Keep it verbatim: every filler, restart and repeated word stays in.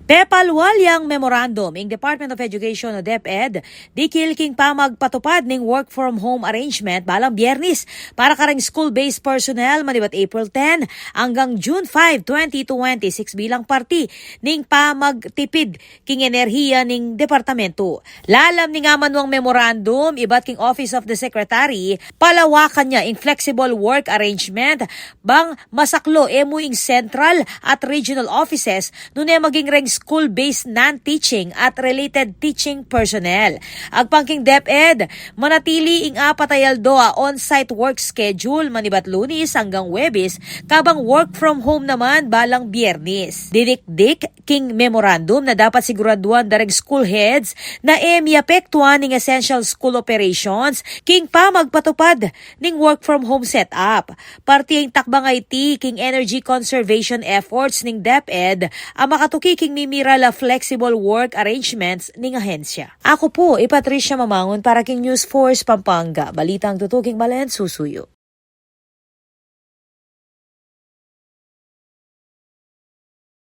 Pepalwal yang memorandum ing Department of Education o DepEd dikil king pamagpatupad ning work from home arrangement balang Biyernis para kareng school-based personnel manibat April ten anggang June five, twenty twenty-six bilang parti ning pamagtipid king enerhiya ning departamento. Lalam ning amanuang memorandum ibat king Office of the Secretary, palawakan ya ing flexible work arrangement bang masaklu e mu ing central at regional offices nune maging reng school-based non-teaching at related teaching personnel. Agpang king DepEd, manatili ing apat a aldo a on-site work schedule manibat Lunes anggang Huwebes, kabang work from home naman balang Biyernis. Didikdik king memorandum na dapat siguraduan da reng school heads na e miapektuan ning essential school operations king pamagpatupad ning work from home setup. Parti ing takbang a iti king energy conservation efforts ning DepEd a makatuki king mimiral a flexible work arrangements ning ahensya. Aku pu i Patricia Mamangun para king News Force Pampanga, balitang tutuking balen susuyu.